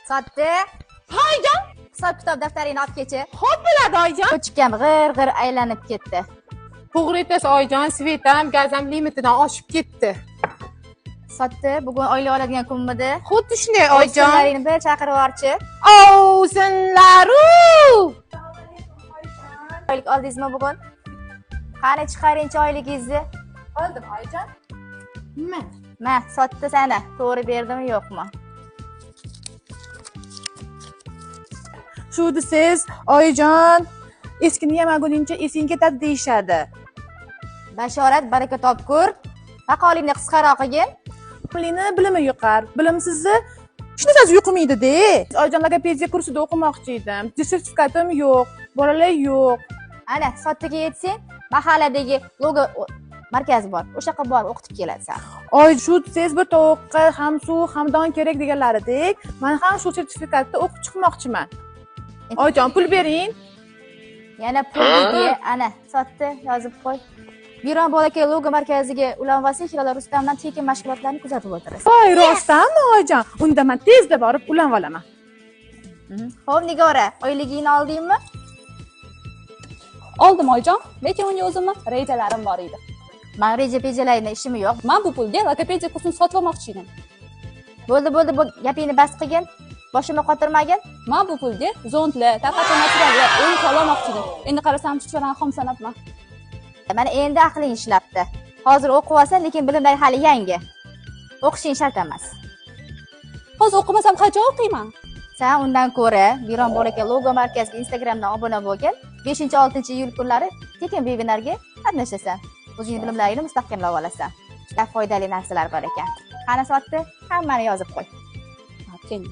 Sotdi. Oyijon. Hisob kitob daftaringni olib kelchi. Xo'p bo'ladi, oyijon. Ko'chkam g'ir g'ir aylanib ketdi. To'g'ri aytasiz, oyijon, svet ham, gaz ham limitidan oshib ketdi. Sotdi, bugun oylik oladigan kunmidi? Xuddi shunday, oyijon. Ovsinlaringni bir chaqirib yuborchi. Ovsinlaru! Oylik oldingizmi bugun? Qani chiqaringchi oyligingizni. Oldim, oyijon. Nima? Ma, sotdi sana. To'g'ri berdimi, yo'qmi? Shu desangiz, oyijon, eskini yemaguningcha esing ketadi deyishadi. Bashorat baraka topkur. Maqolingni qisqaroq qilgin. Bilimlini bilimi yuqar, bilimsizni hech narsasi yuqmaydi-da. Oyijon, logopediya kursida o'qimoqchi edim. Sertifikatim yo'q, bolalar yo'q. Ana, sotdiga yetsang, mahalladagi logo markazi bor. O'sha yoqqa borib o'qitib kelasan. Oy, shu desangiz bir tovuqqa ham suv, ham don kerak deganlaridek, men ham shu sertifikatni o'qib chiqmoqchiman. Oyijon, pul bering. Yana pul dedi. Ana, sotdi, yozib qo'y. Biron bolakay logo markaziga ulanib olsang, Hilola Rustamdan tekin mashg'ulotlarni kuzatib o'tirasan. Voy, rostdanmi, oyijon? Unda men tezda borib ulanib olaman. Xo'p, Nigora, oyligingni oldingmi? Oldim, oyijon, lekin unga o'zimni rejalarim bor edi. Men reja pejalarni ishim yo'q. Men bu pulga logopediya kursini sotib olmoqchi edim. Bo'ldi, bo'ldi, bu gapingni bas qilgin. Boshimni qotirmagin. Men bu pulga zontlar, tarqatilma o'yin olmoqchi edim. Endi qarasam chuchvarani xom sanabman. Mana endi aqling ishlabdi. Hozir o'qib olsan, lekin bilimlar hali yangi. O'qishing shart emas. Hozir o'qimasam qachon o'qiyman? Sen undan ko'ra Biron bolaka logo markaziga Instagramdan obuna bo'lgin. 5-6 iyul kunlari tekin vebinarga qatnashasan. O'zingni bilimlaringni mustahkamlab olasan. Juda foydali narsalar bor ekan. Qani sotdi, hammani yozib qo'y. Keyin.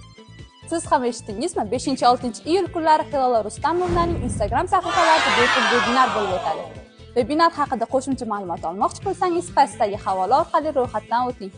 Siz ham eshitdingizmi? 5-6 iyul kunlari Hilola Rustamovnaning Instagram sahifalarida bepul vebinar bo'lib o'tadi. Vebinar haqida qo'shimcha ma'lumot olmoqchi bo'lsangiz, pastdagi havola orqali ro'yxatdan o'ting.